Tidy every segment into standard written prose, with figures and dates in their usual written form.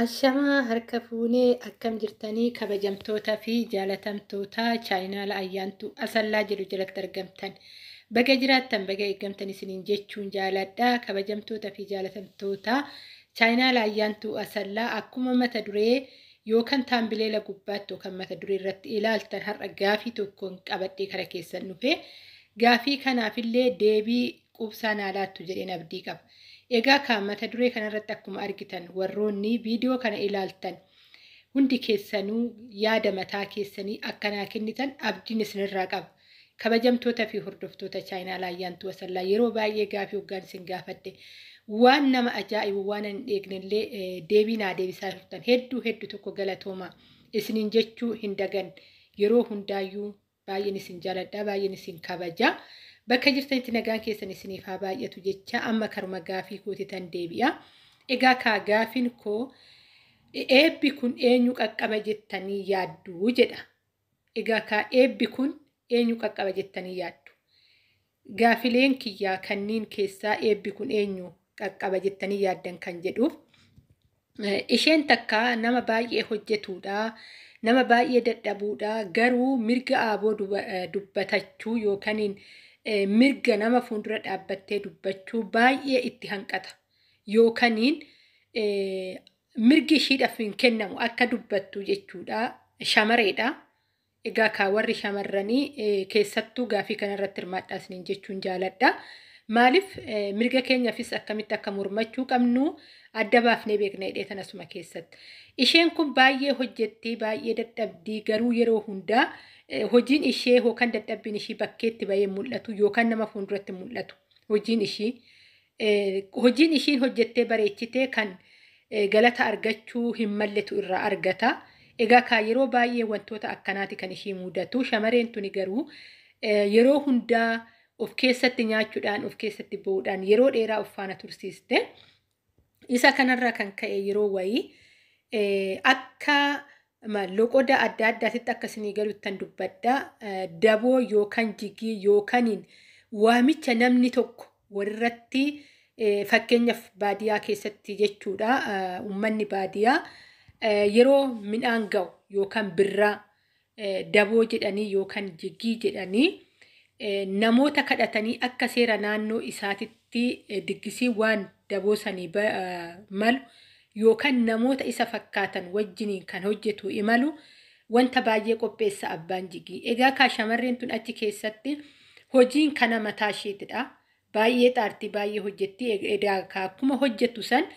Ashamaa harka fuunee akkam jirtanii kabajamtootaa fi jaalatamtoota chaayinaala Ayyaantuu Asallaa jedhu jalatti argamtan. Baga jiraattan, baga eeggamtan isiniin jechuun jaaladha. Kabajamtoota fi jaalatamtoota chaayinaala Ayyaantuu Asallaa, akkuma mata duree yookaan taambileela gubbaatti yookaan mata duree irratti ilaaltan, har'a gaafii tokkoon qabadhee kara keessan dhufe. Gaafii kanaafillee deebii quubsaa naa laattu jedheen abdii qaba. Egaa kan mata duree kanarratti akkuma argitan, warroonni viidiyoo kana ilaaltan hundi keessanuu yaada mataa keessanii akkanaa kennitan abdiin isinirraa qaba. Kabajamtoota fi hordoftoota chaayinaala Ayyaantuu Asallaa, yeroo baay'ee gaafii hoggaan isin gaafadhe waan nama ajaa'ibu, waan hin eegnellee deebii naa deebisaa turtan. Hedduu hedduu tokko galatooma isiniin jechuu hin dagan. Yeroo hundaayyuu baay'een isin jaaladha, baay'een isin kabaja. Bakka jirtanitti nagaan keessan isiniif haa baay'atu jecha amma karuma gaafii kootitan deebi'a. Egaa kaa gaafiin koo "Eebbi kun eenyu qaqqaba jettanii yaaddu?" jedha. Egaa kaa eebbi kun eenyu qaqqaba jettanii yaaddu? Gaafileen kiyyaa kanneen keessaa eebbi kun eenyu qaqqaba jettanii yaaddan kan jedhuuf, isheen takka nama baay'ee hojjetuudha. Nama baay'ee dadhabuudha. Garuu mirga aaboo dubbatachuu yookaan mirga nama fuuldura dhaabbattee dubbachuu baay'ee itti hanqata. Yookaaniin mirgi ishiidhaaf hin kennamu akka dubbattu jechuudha. Shamareedha. Egaa kaa warri shamarranii keessattuu gaafii kanarratti hirmaadhaa isiniin jechuun jaaladha. Maaliif, mirga keenyaafis akkamitti akka mormachuu qabnu adda baafnee beekna hidhee tanasuma keessatti. Isheen kun baay'ee hojjetti, baay'ee dadhabdii, garuu yeroo hundaa hojiin ishee yookaan dadhabbiin ishii bakkeetti bahee mul'atu yookaan nama fuulduratti mul'atu hojiin ishii. Hojiin ishiin hojjettee bareechitee kan galata argachuu hin malletu irraa argata. Egaa kaa yeroo baay'ee wantoota akkanaati kan ishii mudatu. Shamareen tuni garuu yeroo hundaa of keessatti nyaachuudhaan, of keessatti bo'uudhaan yeroo dheeraa of faana tursiiste. Isa kanarraa kan ka'e yeroo wayii akka loqoda adda addaatitti akka isinii galuttan dubbadha. Daboo yookaan jigii yookaan waamicha namni tokko walirratti, fakkeenyaaf baadiyaa keessatti jechuudha. Uummanni baadiyaa yeroo midhaan ga'u yookaan birraa daboo jedhanii yookaan jigii jedhanii namoota kadhatanii akka seera naannoo isaatitti diggisii waan daboo sanii malu yookaan namoota isa fakkaatan wajjiniin kan hojjetu imalu wanta baay'ee qopheessa abbaan jigii. Egaa kaa shamarreen tun achi keessatti hojiin kana mataa isheetidha. Baay'ee xaartii, baay'ee hojjetti. Egaa akkuma hojjettu san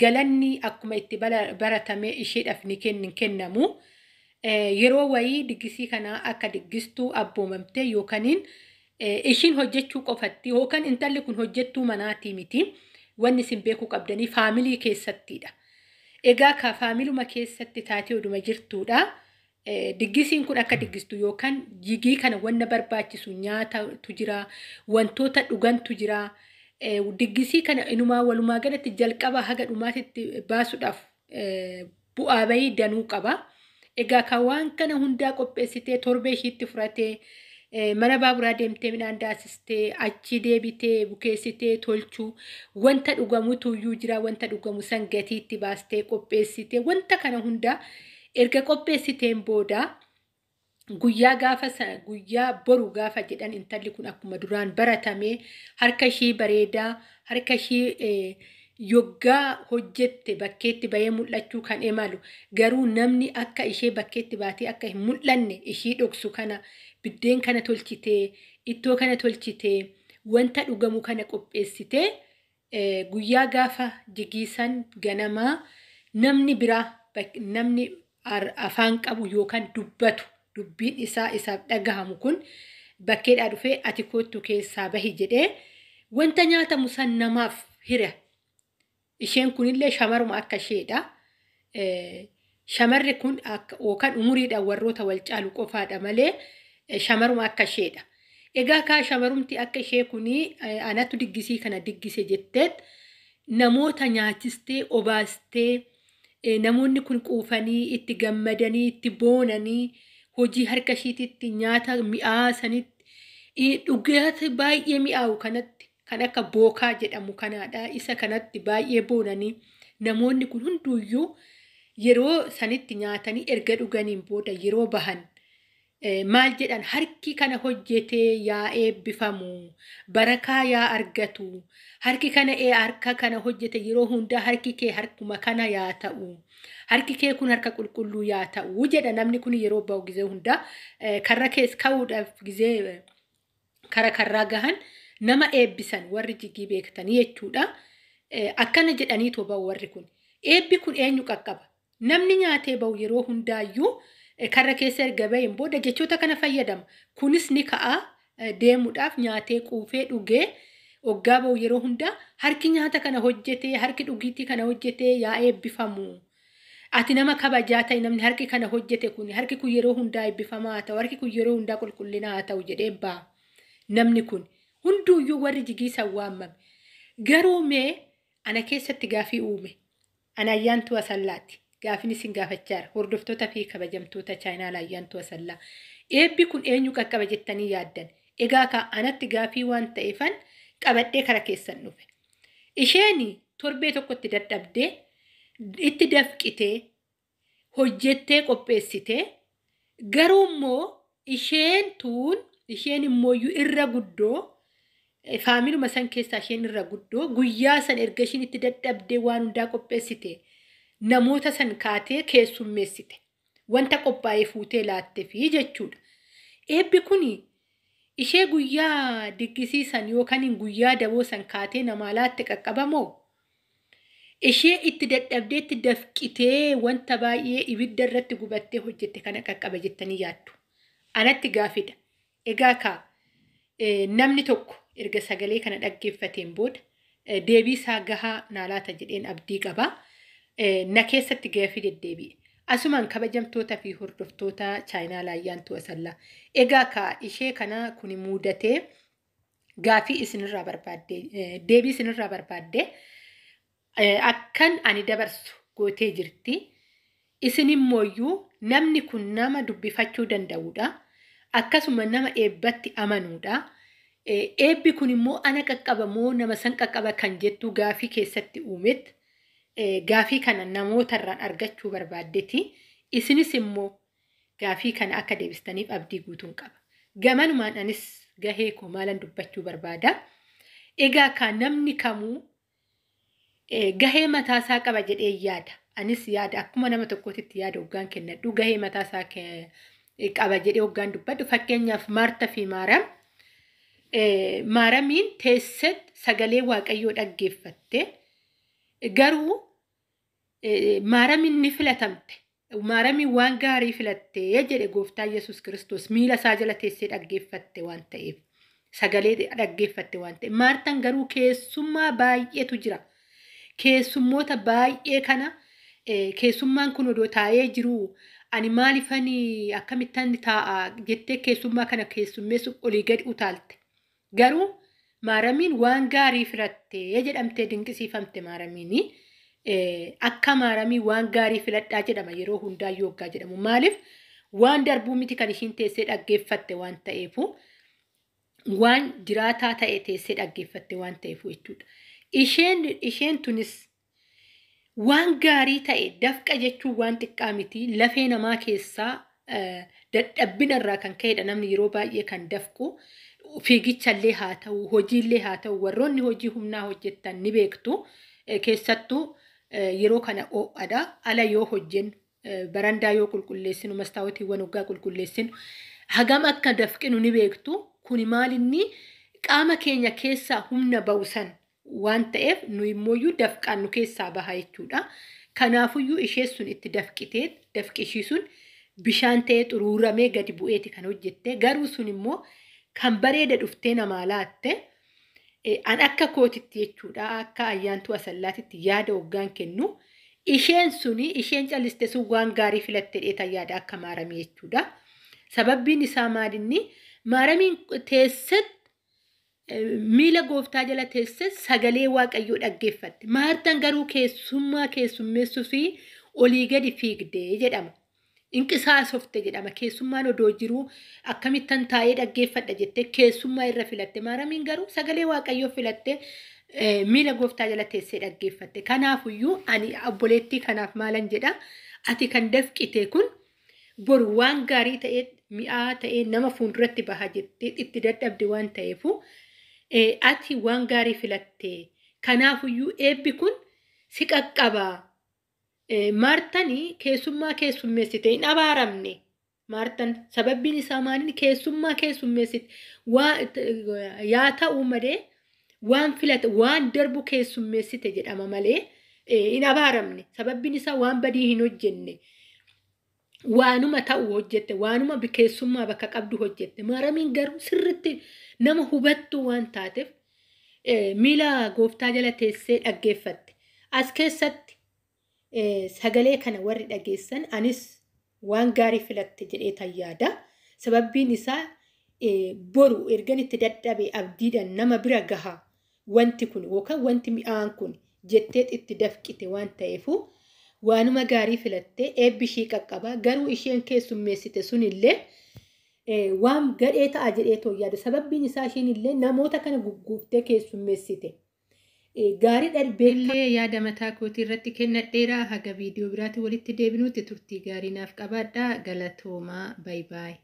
galanni akkuma itti baratame isheedhaaf ni kennamu. Yeroo wayii diggisii kana akka diggistuu abboomamtee yookaaniin ishiin hojjechuu qofatti yookaan intalli kun hojjettuu manaatii miti. Wanni isin beekuu qabdanii faamilii keessattidha. Egaa ka faamiluma keessatti taatee oduma jirtuudha. Diggisiin kun akka diggistu yookaan jigii kana wanna barbaachisu nyaatatu jira, wantoota dhugantu jira. Diggisii kana inumaa walumaa galatti jalqaba haga dhumaatitti baasuudhaaf bu'aa bayii danuu qaba. Egaa kan waan kana hundaa qopheessitee, torbee ishiitti furatee, mana baaburaa deemtee, midhaan daasistee, achi deebitee bukeessitee tolchuu, wanta dhugamutu iyyuu jira, wanta dhugamu san gatiitti baastee qopheessitee, wanta kana hundaa erga qopheessiteen booda guyyaa gaafa guyyaa boru gaafa jedhan, intalli kun akkuma duraan baratame harka ishii bareedaa, harka ishii yoggaa hojjette bakkeetti bahee mul'achuu kan imalu, garuu namni akka ishee bakkeetti baatee akka hin mul'anne ishii dhoksu kana, biddeen kana tolchitee, ittoo kana tolchitee, wanta dhugamu kana qopheessitee, guyyaa gaafa jigiisan ganamaa namni biraa, namni afaan qabu yookaan dubbatu, dubbiin isaa isaaf dhagahamu kun bakkeedhaa dhufee, "Ati koottu keessaa bahi" jedhee wanta nyaatamu san namaaf hira. Isheen kunillee shamaruma akka isheedha. Shamarri kun yookaan umuriidhaan warroota wal caalu qofaadha malee shamaruma akka isheedha. Egaa kaa shamarumti akka ishee kunii anatu diggisii kana diggise jetteet namoota nyaachistee obaastee, namoonni kun quufanii itti gammadanii itti boonanii, hojii harka ishiititti nyaata mi'aa sanitti, dhugaatii baay'ee mi'aawu kanatti, kan akka bookaa jedhamu kanaadha. Isa kanatti baay'ee boonanii Namoonni kun hunduuyyuu yeroo sanitti nyaatanii erga dhuganiin booda yeroo bahan maal jedhan? Harki kana hojjetee yaa eebbifamu, barakaa yaa argatu, harki kana harka kana hojjete yeroo hundaa harki kee harkuma kana yaa ta'u, harki kee kun harka qulqulluu yaa ta'u jedha. Namni kun yeroo bahu gizee hundaa karra keessa ka'uudhaaf gizee kara karraa gahan nama eebbisan warri jigii beektanii jechuudha. Akkana jedhaniitoo bahu warri kun. Eebbi kun eenyu qaqqaba? Namni nyaatee bahu yeroo hundaayyuu karra keessa erga baheen booda jechoota kana fayyadama. Kunis ni ka'a deemuudhaaf nyaatee quufee dhugee hoggaa bahu yeroo hundaa harki nyaata kana hojjetee, harki dhugiitii kana hojjetee yaa eebbifamu. Ati nama kabajaa ta'e, namni harki kana hojjete kun, harki kun yeroo hundaa eebbifamaa haa ta'u, harki kun yeroo hundaa qulqullina haa ta'u jedhee ba'a. Namni kun hunduuyyuu warri jigii san waamame. Garuu mee ana keessatti gaafii uume. Ana Ayyaantuu Asallaati. Gaafin isin gaafachaa jira. Hordoftoota fi kabajamtoota chaayinaala Ayyaantuu Asallaa. Eebbi kun eenyu qaqqaba jettanii yaaddan? Egaa ka anatti gaafii waan ta'eefan qabadhee kara keessan dhufe. Isheen torbee tokkotti dadhabdee, itti dafqitee, hojjettee qopheessitee, garuu immoo isheen tuun isheen immooyyuu irra guddoo faamiluma san keessaa isheen irra guddoo guyyaa san erga isheen itti dadhabdee waan hundaa qopheessite namoota san kaatee keessummeessite. Wanta qophaa'ee fuutee laatte fi jechuudha. Eebbi kuni ishee guyyaa diggisiisan yookaan guyyaa daboo san kaatee namaa laatte qaqqabamoo? Ishee itti dadhabdee, itti dafqitee, wanta baay'ee ibidda irratti gubattee hojjette kana qaqqaba jettanii yaaddu? Anatti gaafidha. Egaa kaa namni tokko erga sagalee kana dhaggeeffateen booda deebii isaa gahaa naa laata jedheen abdii qaba. Na keessatti gaafii deddeebi'e. Asumaan kabajamtoota fi hordoftoota chaayinaala Ayyaantuu Asallaa. Egaa kaa ishee kana kuni muudatee gaafii isinirraa barbaaddee, deebii isinirraa barbaaddee akkan ani dabarsu gootee jirti. Isin immooyyuu namni kun nama dubbifachuu danda'udha. Akkasuma nama eebbatti amanuudha. Eebbi kun immoo ana qaqqaba moo nama san qaqqaba kan jettu gaafii keessatti uumet gaafii kana namootarraan argachuu barbaaddeti. Isinis immoo gaafii kana akka deebistaniif abdii guutuun qaba. Gamanumaan anis gahee koo maalan dubbachuu barbaada? Egaa kaa namni kamuu gahee mataasaa qaba jedhee yaada. Anis yaada akkuma nama tokkootitti yaada hoggaan kennadhu gahee mataasaa qaba jedhee hoggaan dubbadhu, fakkeenyaaf Maarta fi Maaram. Maaramiin teessee sagalee Waaqayyoo dhaggeeffatte, garuu Maaramiin ni filatamte. Maaramiin waan gaarii filattee jedhe Gooftaa Yesuus Kiristoos, miila isaa jala teessee dhaggeeffatte waan ta'eef. Sagalee dhaggeeffatte waan ta'eef. Maartaan garuu keessummaa baay'eetu jira. Keessummoota baay'ee kana, keessummaan kun odoo taa'ee jiru ani maalifani akkamittan taa'a jettee keessummaa kana keessummeessuuf olii gadi utaalte. Garuu Maaramiin waan gaarii filattee jedhamtee dinqisiifamte Maaramiini. Akka Maaramii waan gaarii filadhaa jedhama yeroo hundaa yoggaa jedhamu. Maaliif? Waan darbuu miti kan ishiin teessee dhaggeeffatte waan ta'eefu, waan jiraataa ta'e teessee dhaggeeffatte waan ta'eefu jechuudha. Isheen tunis waan gaarii ta'e, dafqa jechuun waan xiqqaa miti, lafee namaa keessaa dadhabbina irraa kan ka'edha namni yeroo baay'ee kan dafqu. Fiigichallee haa ta'u, hojiillee haa ta'u, warroonni hojii humnaa hojjettan ni beektu. Keessattuu yeroo kana ho'adha. Ala yoo hojjennu, barandaa yoo qulqulleessinu, mastaawotiiwwan hoggaa qulqulleessinu hagam akka dafqinu ni beektu. Kuni maalinni qaama keenya keessaa humna ba'u san waan ta'eef nu immooyyuu dafqaan nu keessaa baha jechuudha. Kanaafuyyuu ishee sun itti dafqitee, dafqi ishii sun bishaan ta'ee xuruuramee gadi bu'eeti kan hojjette. Garuu sun immoo kan bareeda dhuftee namaa laatte, an akka kootitti jechuudha, akka Ayyaantuu Asallaatitti yaada hoggaan kennu, isheen suni, isheen calliste sun waan gaarii filatte dheetan yaada akka Maaramii jechuudha. Sababbiin isaa maalinni? Maaramiin teesset miila Gooftaa jala teesse sagalee Waaqayyoo dhaggeeffatte. Maartaan garuu keessummaa keessummeessuu fi olii gadi fiigdee jedhama. Inqisaasofte jedhama. Keessummaan odoo jiruu akkamittan taa'ee dhaggeeffadha jettee keessummaa irra filatte. Maaramiin garuu sagalee Waaqayyoo filatte. Miila gooftaa jala teessee dhaggeeffatte. Kanaafuyyuu ani obboleettii kanaaf maalan jedha, ati kan dafqite kun boru waan gaarii ta'ee, mi'aa ta'ee nama fuulduratti baha jettee itti dadhabde waan ta'eefu, ati waan gaarii filatte. Kanaafuyyuu eebbi kun si qaqqaba. Maartanii keessummaa keessummeessite hin abaaramne. Maartan sababbiin isaa maaliin keessummaa keessummeessite yaa ta'u malee, waan filate waan darbu keessummeessite jedhama malee hin abaaramne. Sababbiin isaa waan badii hin hojjenne. Waanuma ta'u hojjette, waanuma keessummaa bakka qabdu hojjette. Maaramiin garuu sirritti nama hubattuu waan taateef miila gooftaa jala teessee dhaggeeffatte. As keessatti sagalee kana warri dhageessan, anis waan gaarii filatte jedhee yaada. Sababbiin isaa boru ergan itti dadhabe abdiidhaan nama bira gaha wanti kun yookaan wanti mi'aan kun jettee itti dafqite waan ta'eefu, waanuma gaarii filattee eebbi ishii qaqqaba. Garuu isheen keessummeessite sunillee waan gadhee ta'a jedhee too yaada. Sababbiin isaa isheen illee namoota kana gugguuftee keessummeessite. Gaarii dhalbee yaada mataa kootii irratti kennadheera. Haga viidiyoo biraatti walitti deebinuutti turtii gaarii naaf qabaadhaa. Galatoomaa, baay baay.